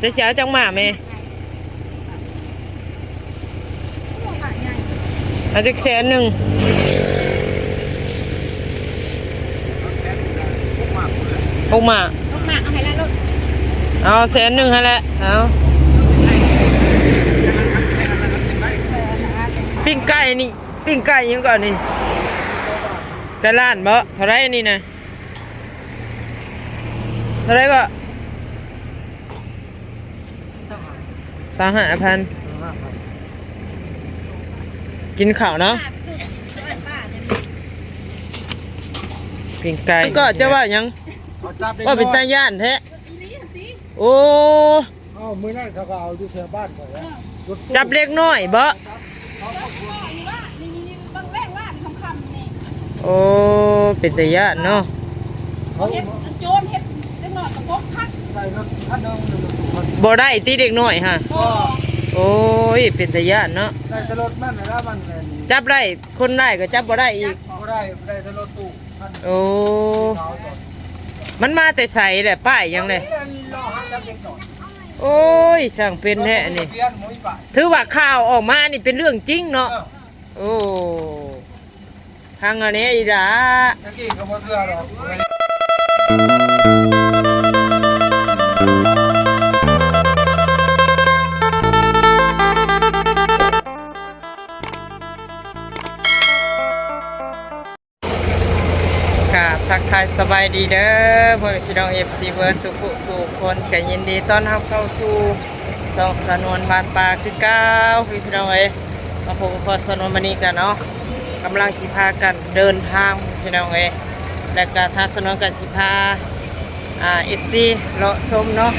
ຈະຊິເອົາຈັກໝ້າແມ່? ເອົາຈັກແສນໜຶ່ງ ຫົກໝ້າ ຫົກໝ້າ ເອົາໃຫ້ລະໂລດ ເອົາແສນໜຶ່ງຫັ້ນແຫຼະ ເອົາ ປີ້ງໄກ່ນີ້ ປີ້ງໄກ່ຫຍັງເກາະນີ້? ໄກ່ລ້ານບໍ? ເທົ່າໃດນີ້ນະ? ເທົ່າໃດເກາະ? ຊາວຫ້າພັນ ກິນເຂົ້າເນາະ ປີ້ງໄກ່ ກໍຈະເວົ້າຫຍັງ ເວົ້າເປັນຕາຢ້ານແທ້ ໂອ້ ເອົາ ມື້ນັ້ນເຂົາກໍເອົາຢູ່ແຖວບ້ານຂ້ອຍແຫຼະ ເອີ ລົດຕູ້ ຈັບເດັກນ້ອຍບໍ? ໂອ້ ເປັນຕາຢ້ານເນາະ ເຂົາເຮັດ ໂຈນເຮັດເດັກນ້ອຍກໍຕົກທັນ ໄດ້ລົດຄັນໜຶ່ງ ບໍ່ໄດ້ຕິເດັກນ້ອຍຫະ ບໍ່ ໂອ້ຍ ເປັນຕາຢ້ານເນາະ ໄດ້ແຕ່ລົດມັນຫັ້ນລະ ມັນ ຈັບໄດ້ ຄົນຮ້າຍກໍຈັບບໍ່ໄດ້ອີກ ຈັບບໍ່ໄດ້ ໄດ້ແຕ່ລົດຕູ້ຄັນ ໂອ້ ມັນມາແຕ່ໃສແຫຼະ ປ້າຍຫຍັງແຫຼະ ໂອ້ຍ ຊ່າງເປັນແທ້ອັນນີ້ ຖືວ່າຂ່າວອອກມານີ້ເປັນເລື່ອງຈິງເນາະ ເອີ ໂອ້ ພັງເອົາແດ່ອີ່ຫຼ້າ ຕະກີ້ກໍບໍ່ເຊື່ອດອກ ກາບທັກທາຍສະບາຍດີເດີ ພໍ່ແມ່ພີ່ນ້ອງ ເອັຟຊີ ເບິດສູ່ຜູ້ສູ່ຄົນ ກໍຍິນດີຕ້ອນຮັບເຂົ້າສູ່ຊ່ອງສາວນວນບ້ານປ່າຄືເກົ່າ ພີ່ນ້ອງເອີຍ ມາພົບກັບສາວນວນມື້ນີ້ກັນເນາະ ກຳລັງຊິພາກັນເດີນທາງ ພີ່ນ້ອງເອີຍ ແລ້ວກໍທາງສາວນວນກໍຊິພາ ອ່າ ເອັຟຊີ ເລາະຊົມເນາະ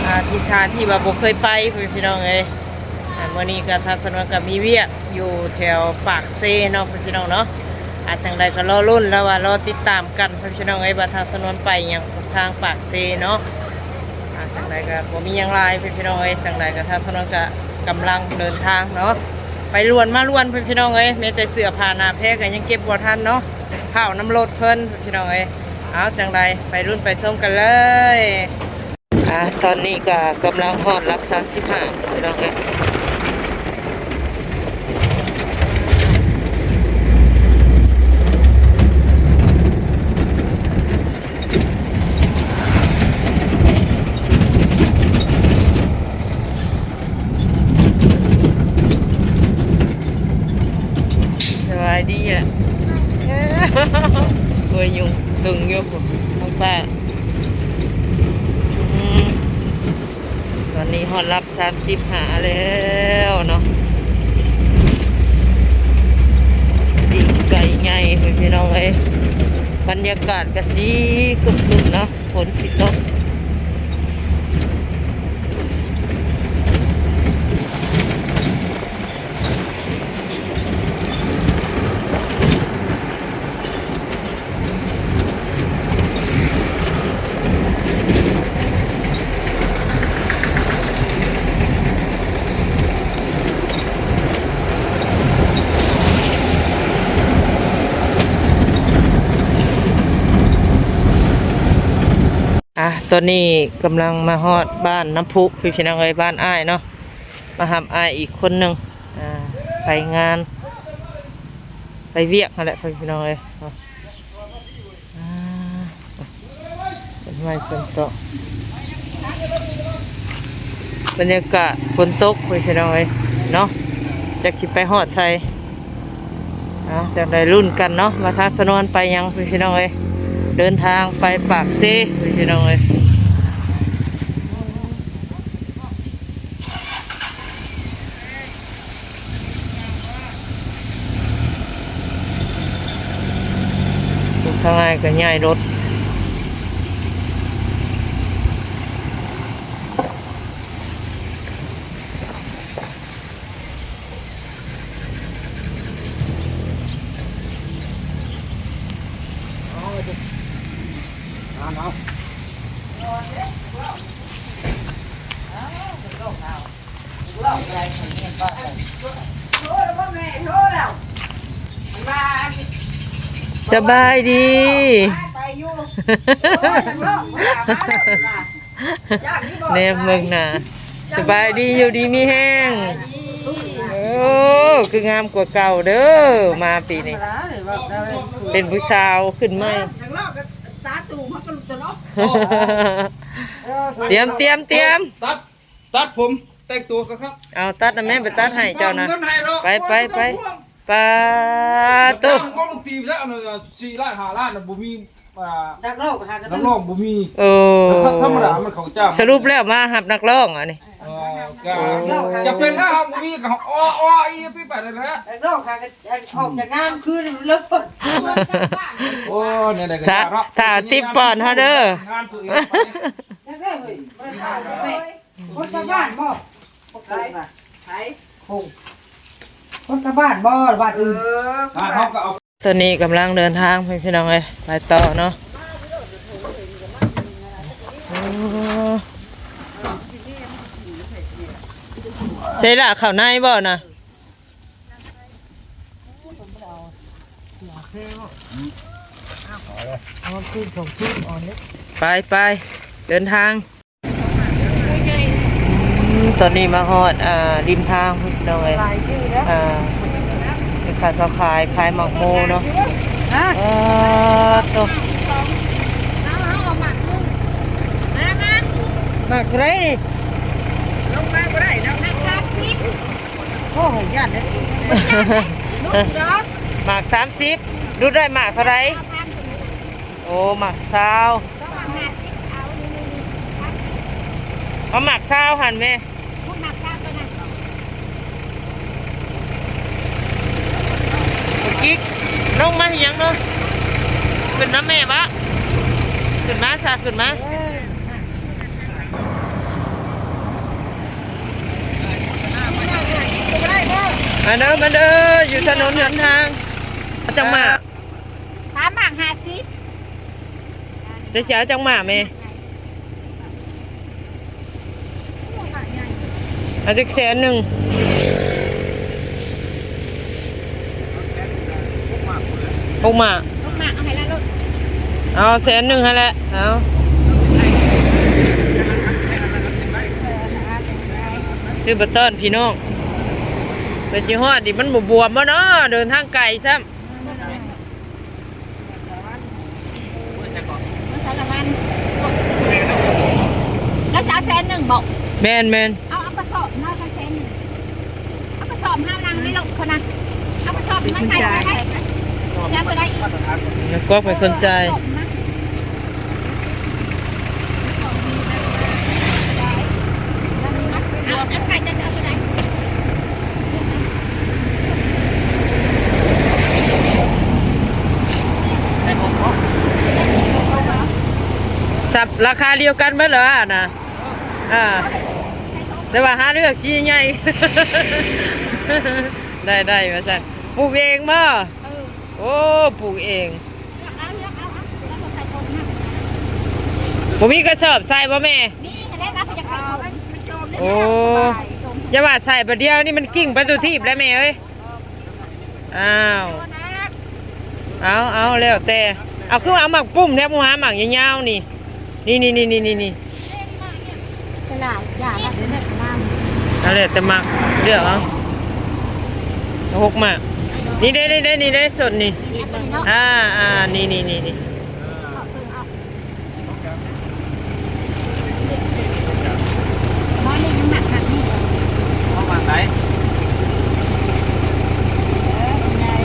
ອ່າ ທີ່ທ່ານທີ່ວ່າບໍ່ເຄີຍໄປ ພີ່ນ້ອງເອີຍ ອ່າ ມື້ນີ້ກໍທາງສາວນວນກໍມີວຽກຢູ່ແຖວປາກເຊເນາະ ພີ່ນ້ອງເນາະ ອ່າ ຈັ່ງໃດກໍລໍລຸ້ນ ແລ້ວວ່າລໍຕິດຕາມກັນ ພີ່ນ້ອງເອີຍ ວ່າທາງສາວນວນໄປຫຍັງທາງປາກເຊເນາະ ອ່າ ຈັ່ງໃດກໍບໍ່ມີຫຍັງຫຼາຍ ພີ່ນ້ອງເອີຍ ຈັ່ງໃດກໍທາງສາວນວນກໍກຳລັງເດີນທາງເນາະ ໄປດ່ວນມາດ່ວນ ພີ່ນ້ອງເອີຍ ແມ້ແຕ່ເສື້ອຜ້າໜ້າແພກໍຍັງເກັບບໍ່ທັນເນາະ ເຜົານຳລົດເພິ່ນ ພີ່ນ້ອງເອີຍ ເອົາ ຈັ່ງໃດໄປລຸ້ນໄປຊົມກັນເລີຍ ອ່າ ຕອນນີ້ກໍກຳລັງຮອດຫຼັກສາມສິບຫ້າ ພີ່ນ້ອງເອີຍ ສະບາຍດີແຫຼະ ໂອ້ຍ ຍຸງຕຶງຢູ່ພຸ້ນ ນ້ອງປ້າ ອືມ ຕອນນີ້ຮອດຫຼັກສາມສິບຫ້າແລ້ວເນາະ ປີ້ງໄກ່ໃຫຍ່ ພີ່ນ້ອງເອີຍ ບັນຍາກາດກໍຊິຄຶ້ມໆເນາະ ຝົນຊິຕົກ. ອ່ະ ຕອນນີ້ກຳລັງມາຮອດບ້ານນ້ຳພຸ ພີ່ນ້ອງເອີຍ ບ້ານອ້າຍເນາະ ມາຮັບອ້າຍອີກຄົນໜຶ່ງ ອ່າ ໄປງານ ໄປວຽກຫັ້ນແຫຼະ ພີ່ນ້ອງເອີຍ ອ່າ ເພິ່ນໄວ້ເພິ່ນເຕາະ ບັນຍາກາດຝົນຕົກ ພີ່ນ້ອງເອີຍເນາະ ຈັກຊິໄປຮອດໃສ. ເອົາ ຈັ່ງໃດລຸ້ນກັນເນາະ ວ່າທາງສາວນວນໄປຫຍັງ ພີ່ນ້ອງເອີຍ ເດີນທາງໄປປາກເຊ ພີ່ນ້ອງເອີຍ ທາງໃນກໍຍ້າຍລົດ. ສະບາຍດີ. ໄປຢູ່. ໂອ້ຍ ທາງນອກ ມາແລ້ວ ມາແລ້ວ. แนมเบิ่งหน้า สบายดี อยู่ดีมีแฮง โอ้ คืองามกว่าเก่าเด้อ มาปีนี้ เป็นผู้สาวขึ้นใหม่ เตรียม เตรียม เตรียม ตัด ตัดผม แต่งตัวก่อนครับ เอาตัดนะแม่ ไปตัดให้เจ้านะ สิบ่เอาเงินให้ดอก ไป ไป ไป บ่ต้องห่วง ปาโต บ่ต้องห่วง ดอก ตีไปซะ อันนั้นน่ะ สี่ล้าน ห้าล้านน่ะ บ่มี อ่า นักร้องหากระ นักร้องบ่มี เออ ธรรมดามันเขาจ้าง สรุปแล้วมารับนักร้องอันนี้ เออ ก็ นักร้องหา จะเป็นถ้าบ่มีก็อ้อๆ อีไปไปนั่นแหละ นักร้องหากระ ออกจากงานคืนเลิกก่อน โอ้ เนี่ยได้ก็ ถ้า เนาะ ถ้าติ๊บป้อนเฮาเด้อ งานตัวเองไป นักร้องเฮ้ย บ่ได้ถามเว้ย คนชาวบ้านบ่ ไผ ไผ คง คนชาวบ้านบ่ บ้านอื่น เออ อ่า เขาก็เอา ตอนนี้กำลังเดินทางไปพี่น้องเอ้ย ไปต่อเนาะ โอ้ ใช่ละ เข้าในบ่นะ ไป ไป เดินทาง อืม ตอนนี้มาฮอด อ่า ริมทางพี่น้องเอ้ย หลายชื่อแล้ว อ่า เป็นขายซาวขาย ขายหมากโมเนาะ ฮะ เออ โต หมากเท่าไหร่นี่ ลงมาบ่ได้ดอก หมากสามสิบ โอ้ย ย่านเด้ หมากสามสิบ ดูดได้หมากเท่าไหร่ โอ้ หมากซาว เอาหมากซาวหั่นแม่ กิก ลงมาเฮ็ดหยังเนาะ ขึ้นมาแม่บะ ขึ้นมาซะ ขึ้นมา มาเด้อ มาเด้อ อยู่ถนนหนทาง จังหมาก สามหมากห้าสิบ จะสิเอาจักหมากแม่ เอาจักแสนหนึ่ง หกหมาก หกหมาก เอาให้ละลูก เอาแสนหนึ่งหั่นแหละ เอา ซื้อไปต้อนพี่น้อง เพื่อสิฮอดนี่มันบ่บวมบ่เนาะ เดินทางไกลซ้ำ มันสารพัน แล้วสาวแสนหนึ่งบอก แม่นๆ เอา เอากระสอบมาแสนหนึ่ง เอากระสอบมานั่งในรถเขานะ เอากระสอบมาใส่ไว้ให้ แล้วตัวใดอีก แล้วก็เป็นคนจ่าย สับราคาเดียวกันเบิดเหรออะนะ อ่า แต่ว่าหาเลือกสีใหญ่ ได้ ได้ ว่าซั่น ปลูกเองบ่ เออ โอ้ ปลูกเอง เลือกเอา เลือกเอา เอา แล้วก็ใส่กล่องนะ บ่มีกระสอบใส่บ่แม่ นี่ ก็ได้รับไปจากใส่กล่อง โอ้ อย่าว่าใส่บาดเดียวนี่มันกิ่งไปตัวทีบแล้วแม่เอ้ย อ้าว เอา เอา แล้วแต่ เอา คือเอาหมากปุ้มแท้ บ่หาหมากยาวๆ นี่ นี่ นี่ นี่ นี่ นี่ นี่ หลายอย่างอะ เดี๋ยวแม่จะมา เอาแล้วแต่หมาก เลือกเอา เอาหกหมาก นี่เด้ นี่เด้ นี่เด้ สดนี่ นี่เอาตัวนี้เนาะ อ่า อ่า นี่ นี่ นี่ นี่ เอาครึ่งเอา บ่ นี่ยังหมาก หมากนี่ เอาหมากไหน เออ หมากใหญ่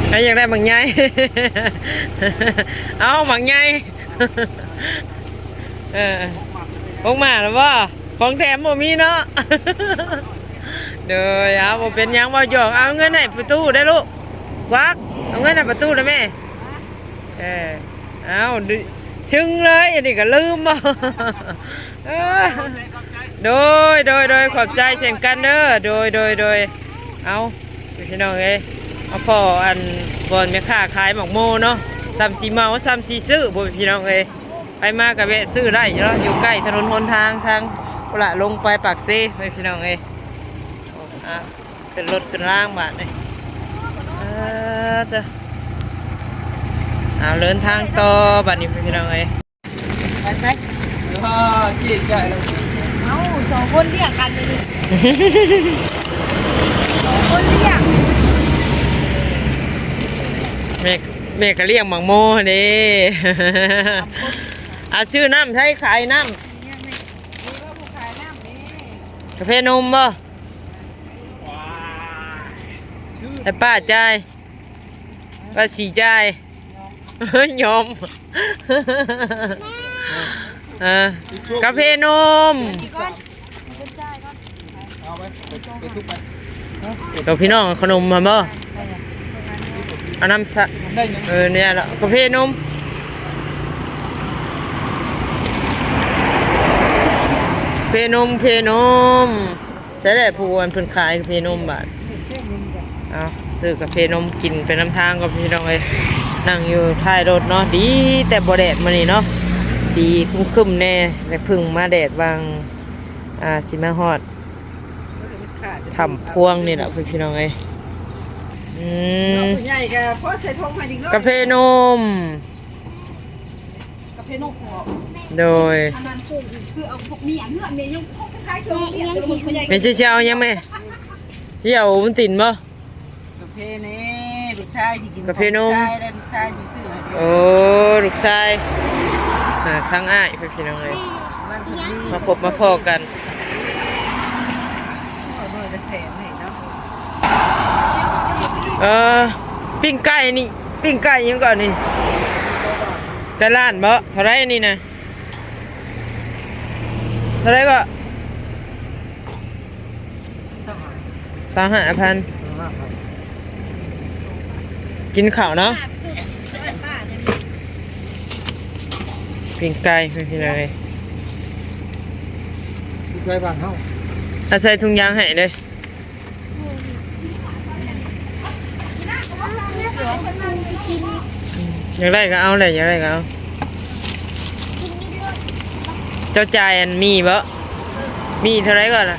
ใครอยากได้หมากใหญ่ เอาหมากใหญ่ เออ พกมาแล้วบ่ ของแถมบ่มีเนาะ โดย เอา บ่เป็นหยัง เว้าหยอก เอาเงินให้ประตูได้ลูก กวัก เอาเงินให้ประตูได้แม่ เออ เอา ดึ ชึงเลย อันนี้ก็ลืมบ่ เออ โดย โดย โดย ขอบใจเช่นกันเด้อ โดย โดย โดย เอา พี่น้องเอ้ย มาพ้ออันบ่อนแม่ค้าขายหมากโมเนาะ ซ้ำสิเหมา ซ้ำสิซื้อ พ่อแม่พี่น้องเอ้ย ไปมาก็แวะซื้อได้อยู่เนาะ อยู่ใกล้ถนนหนทาง ทางพุ้นละลงไปปากเซ พ่อแม่พี่น้องเอ้ย อ่ะ ขึ้นรถขึ้นรางบาดนี้ เออ เจ้า เอา เดินทางต่อบัดนี้ พ่อแม่พี่น้องเอ้ย ไป ໄປ ອໍ ເຈັບໃຈແລ້ວ ເອົ້າ ສອງຄົນລຽກກັນເລີຍ ສອງຄົນລຽກ ແມ່ ແມ່ກໍລ້ຽງໝາກໂມຫັ້ນເດ້ ເອົາ ຊື້ນ້ຳໃຊ້ຂາຍນ້ຳ ກາເຟນົມບໍ່? ແຕ່ປ້າຈ່າຍ ວ່າຊິຈ່າຍ ຍອມ ເອີ ກາເຟນົມ ເອົາໄປ ໄປ ໄປ ໄປ ໂຕພີ່ນ້ອງເອົາຂະໜົມຫັ້ນບໍ່? ເອົານ້ຳສະ ໄດ້ຫຍັງ? ເອີ ນີ້ລະ ກາເຟນົມ ເຟນົມ ເຟນົມ ໃສແຫຼະຜູ້ອັນເພິ່ນຂາຍກາເຟນົມບາດ ເອົາ ຊື້ກາເຟນົມກິນໄປນຳທາງກ່ອນພີ່ນ້ອງເອີຍ ນັ່ງຢູ່ທ້າຍລົດເນາະ ດີແຕ່ບໍ່ແດດມື້ນີ້ເນາະ ສີຄຶ້ມໆແດ່ ແລະເພິ່ງມາແດດຫວ່າງ ອ່າ ຊິມາຮອດ ຖ້ຳພວງນີ້ແຫຼະພີ່ນ້ອງເອີຍ ອືມ ເນາະ ຜູ້ໃຫຍ່ກໍພໍໃສ່ຖົງໃຫ້ເດັກນ້ອຍ ກາເຟນົມ ກາເຟນົມເນາະ ໂດຍ ອັນນັ້ນສົ່ງ ຄືເອົາພວກເມຍເຮືອນແມ່ຍັງ ເຂົາຂາຍເຄື່ອງໂຮງຮຽນ ແມ່ ແຕ່ລະມື້ຜູ້ໃຫຍ່ ແມ່ຊິເອົາຫຍັງແມ່? ຊິເອົາໂອວັນຕິນບໍ່? ກາເຟນີ້ ລູກຊາຍຊິກິນ ກາເຟນົມ ຂອງລູກຊາຍ ແລະລູກຊາຍຊິຊື້ໃຫ້ ໂອ້ ລູກຊາຍ ຫາທາງອ້າຍເພິ່ນພີ່ນ້ອງເອີຍ ມາພົບມາພໍ້ກັນ ເອີ ປີ້ງໄກ່ນີ້ ປີ້ງໄກ່ຫຍັງເກາະນີ້? ໄກ່ລ້ານບໍ່? ເທົ່າໃດນີ້ນະ? ເທົ່າໃດເກາະ? ຊາວຫ້າພັນ ກິນເຂົ້າເນາະ ປີ້ງໄກ່ພີ່ນ້ອງເອີຍ ໃສ່ບ້ານເຮົາ ອາ ໃສ່ຖົງຢາງໃຫ້ເດີ້ ຢາກໄດ້ກໍເອົາແຫຼະ ຢາກໄດ້ກໍເອົາ ເຈົ້າຈ່າຍອັນໝີ່ບໍ່? ໝີ່ເທົ່າໃດເກາະລະ?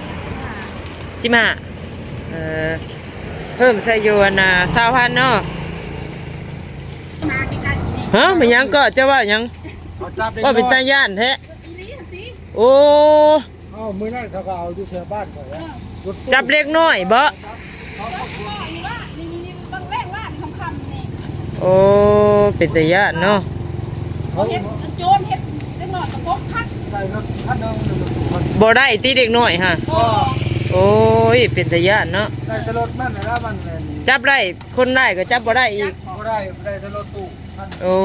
ສິບຫ້າ ເອີ ເພີ່ມໃສ່ຢູ່ອັນນ່າ ຊາວພັນເນາະ ຮະ ແມ່ນຫຍັງເກາະ? ເຈົ້າເວົ້າຫຍັງ? ເຂົາຈັບເດັກນ້ອຍ ເວົ້າເປັນຕາຢ້ານແທ້ ອີ່ຫຼີຫັ້ນຕິ ໂອ້ ເອົ້າ ມື້ນັ້ນເຂົາກໍເອົາຢູ່ແຖວບ້ານຂ້ອຍແຫຼະ ເອີ ລົດຕູ້ ຈັບເດັກນ້ອຍບໍ່? ຈັບເດັກນ້ອຍຢູ່ວ່າ ນີ້ໆໆ ເບິ່ງແລງວ່ານີ້ຄ່ຳໆນີ້ ໂອ້ ເປັນຕາຢ້ານເນາະ ເຂົາເຮັດ ໂຈນເຮັດເດັກນ້ອຍກະປົກຄັນ ໄດ້ລົດຄັນໜຶ່ງ ລົດຕູ້ຄັນ ບໍ່ໄດ້ຕິເດັກນ້ອຍຫະ ບໍ່ ໂອ້ຍ ເປັນຕາຢ້ານເນາະ ໄດ້ແຕ່ລົດມັນແຫຼະ ມັນແມ່ນ ຈັບໄດ້ ຄົນຮ້າຍກໍຈັບບໍ່ໄດ້ອີກ ບໍ່ໄດ້ ໄດ້ແຕ່ລົດຕູ້ ໂອ້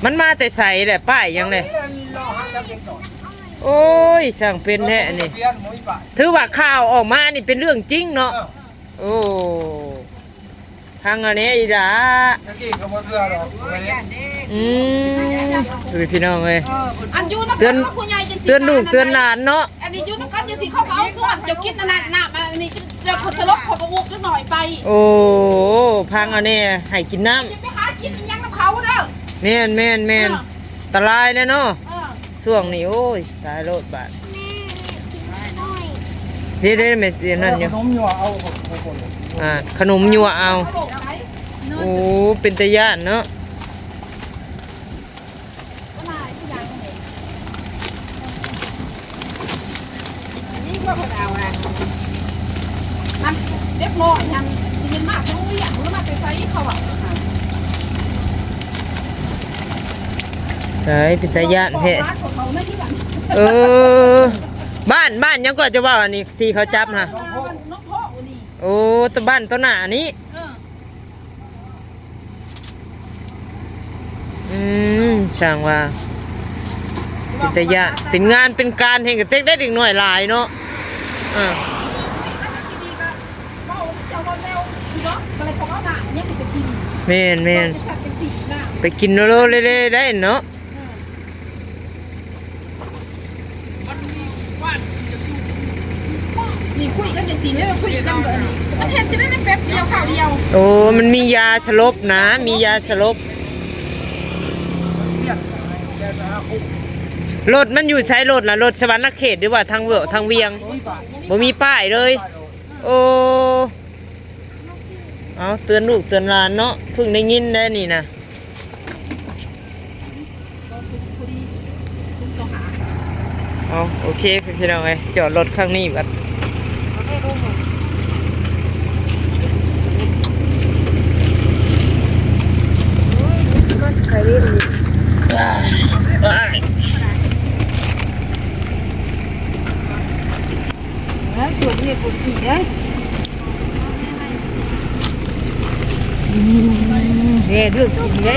ມັນມາແຕ່ໃສແຫຼະ ປ້າຍຫຍັງແຫຼະ ໂອ້ຍ ຊ່າງເປັນແທ້ອັນນີ້ ຖືວ່າຂ່າວອອກມານີ້ເປັນເລື່ອງຈິງເນາະ ເອີ ໂອ້ ຟັງເອົາແດ່ອີ່ຫຼ້າ ຕະກີ້ກໍບໍ່ເຊື່ອດອກ ອືມ ເອີຍ ພີ່ນ້ອງເອີຍ ອັນຢູ່ນຳກັນເນາະ ຜູ້ໃຫຍ່ຈັ່ງຊີ້ ເຕືອນລູກເຕືອນຫຼານເນາະ ອັນນີ້ຢູ່ນຳກັນຈັ່ງຊີ້ ເຂົາກໍເອົາສ່ວນເຈົ້າກິນອັນນັ້ນ ນ້ຳອັນນີ້ ແລ້ວເຂົາສະຫຼົບ ເຂົາກໍອຸບຈັກໜ້ອຍໄປ ໂອ້ ພັງເອົາແດ່ ໃຫ້ກິນນ້ຳ ຢ່າໄປຫາກິນອີ່ຫຍັງນຳເຂົາເດີ ແມ່ນໆໆ ເອີ ອັນຕະລາຍແດ່ເນາະ ເອີ ຊ່ວງນີ້ ໂອ້ຍ ຕາຍໂລດບາດ ເດ້ໆ ແມ່ຊິອັນນັ້ນຢູ່ ຂະໜົມຍົວະເອົາ ອ່າ ຂະໜົມຍົວະເອົາ ໂອ້ ເປັນຕາຢ້ານເນາະ. ອັນເດັກນ້ອຍຫັ້ນຊິເຫັນມາໂຮງຮຽນ ມາແຕ່ໃສເຂົາວ່າ ເອີຍ ເປັນຕາຢ້ານແທ້ ເອີ ບ້ານ ບ້ານຫຍັງກໍຈະເວົ້າ ອັນນີ້ທີ່ເຂົາຈັບຫະ ນ້ອງພໍ່ນີ້ ໂອ້ ຕະ ບ້ານໂຕໜ້ານີ້ ເອີ ອືມ ຊ່າງວ່າ ເປັນຕາຢ້ານ ເປັນງານເປັນການແຮງກະເຕັກໄດ້ເດັກນ້ອຍຫຼາຍເນາະ ອ່າ ແມ່ນໆ ໄປກິນໂລເລໆໄດ້ເນາະ. ນີ້ຄຸຍກັນຈັ່ງຊີ້ເດ້ ຄຸຍກັນເບີດນີ້ ມັນເຮັດຈັ່ງໃດແປັບດຽວຄາວດຽວ ໂອ້ ມັນມີຢາສະຫຼົບນະ ມີຢາສະຫຼົບ ລົດມັນຢູ່ໃສ ລົດນະ ລົດສະຫວັນນະເຂດ ຫຼືວ່າທາງເວີ ທາງວຽງ ບໍ່ມີປ້າຍເລີຍ ໂອ້ ເອົາ ເຕືອນລູກເຕືອນຫຼານເນາະ ເພິ່ງໄດ້ຍິນໄດ໋ນີ້ນະ. ເອົາ ໂອເຄ ພີ່ນ້ອງເອີຍ ຈອດລົດຂ້າງນີ້ບັດ ໄປເດ້ອີກ ເອີ ກວດເຮັດບໍ່ກີ້ເດ້ ແນ່ເລື່ອງກິນເດ້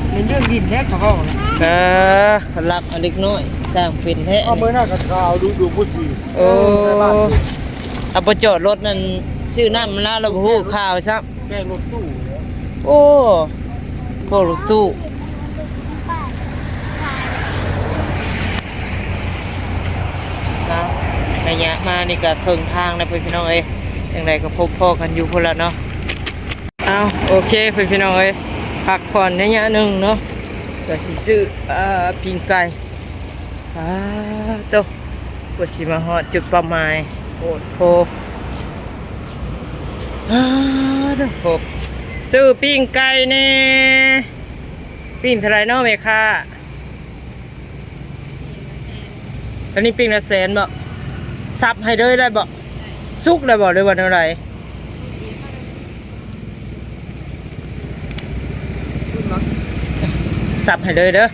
ແມ່ນເລື່ອງດິນແທ້ເຂົາເວົ້ານະ ເອີ ລັກເອົາເດັກນ້ອຍ ສ້າງເປັນແທ້ ເອົາມື້ນັ້ນກໍເອົາດູ ດູຜູ້ຈີ ໂອ້ ເອີ ໄປບ້ານ ເອົາໄປຈອດລົດນັ້ນ ຊື້ນ້ຳມາລາວ ລາວບໍ່ຮູ້ຂ່າວຊ້ຳ ແກ່ລົດຕູ້ ໂອ້ ພວກລົດຕູ້ ເນາະ ໄລຍະມານີ້ກໍເຄິ່ງທາງແລ້ວ ພີ່ນ້ອງເອີຍ ຈັ່ງໃດກໍພົບພໍ້ກັນຢູ່ພຸ້ນລະເນາະ ເອົາ ໂອເຄ ພີ່ນ້ອງເອີຍ ພັກຜ່ອນໄລຍະໜຶ່ງເນາະ ກໍຊິຊື້ ເອີ ປີ້ງໄກ່ ປາໂຕ ກວ່າຊິມາຮອດຈຸດເປົ້າໝາຍ ໂພດໂພ ປາໂຕ ຊື້ປີ້ງໄກ່ແດ່ ປີ້ງເທົ່າໃດເນາະແມ່ຄ້າ? ອັນນີ້ປີ້ງລະແສນບໍ? ສັບໃຫ້ເລີຍໄດ້ບໍ? ສຸກແລ້ວບໍ ຫຼືວ່າແນວໃດ? ສັບໃຫ້ເລີຍເດີ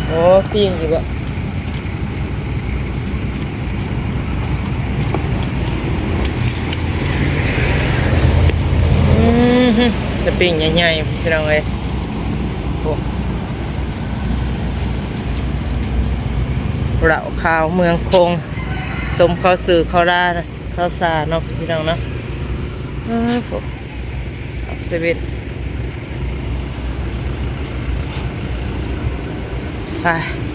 ໂອ້ ປີ້ງຢູ່ບໍ? ອືມ ຈະປີ້ງໃຫຍ່ໆ ພີ່ນ້ອງເອີຍ ໂອ້ ເຫຼົ້າຂາວເມືອງຄົງ ສົມເຂົ້າຊື່ເຂົ້າລາ ເຂົ້າສາເນາະ ພີ່ນ້ອງເນາະ ເອີ ໂອ້ ເຊເວັນ ໄປ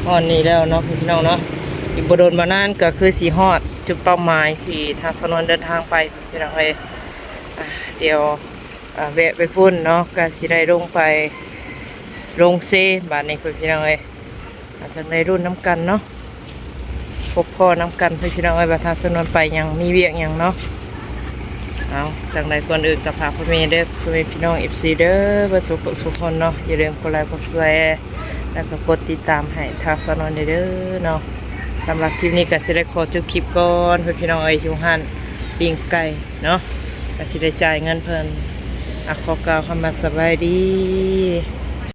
ຮອດນີ້ແລ້ວເນາະ ພີ່ນ້ອງເນາະ ອີກບໍ່ດົນບໍ່ນານກໍຄືຊິຮອດຈຸດເປົ້າໝາຍທີ່ທາງສາວນວນເດີນທາງໄປ ພີ່ນ້ອງເອີຍ ອ່າ ດຽວ ອ່າ ແວະໄປພຸ້ນເນາະ ກໍຊິໄດ້ລົງໄປ ລົງເຊ ບາດນີ້ ພີ່ນ້ອງເອີຍ ອາດຈະໄດ້ລຸ້ນນຳກັນເນາະ ພົບພໍ້ນຳກັນ ພີ່ນ້ອງເອີຍ ວ່າທາງສາວນວນໄປຫຍັງ ມີວຽກຫຍັງເນາະ ເອົາ ຈັ່ງໃດກ່ອນອື່ນກໍຝາກພໍ່ແມ່ເດີ ພໍ່ແມ່ພີ່ນ້ອງ ເອັຟຊີ ເດີ ເບິດສູ່ຜູ້ສູ່ຄົນເນາະ ຢ່າລືມກົດໄລກົດແຊ ແລ້ວກໍກົດຕິດຕາມໃຫ້ທາງສາວນວນເດີເນາະ ສຳລັບຄລິບນີ້ກໍຊິໄດ້ຂໍຈົບຄລິບກ່ອນ ພີ່ນ້ອງເອີຍ ຢູ່ຮ້ານປີ້ງໄກ່ເນາະ ກໍຊິໄດ້ຈ່າຍເງິນເພິ່ນ ອ່າ ຂໍກ່າວຄຳວ່າສະບາຍດີ.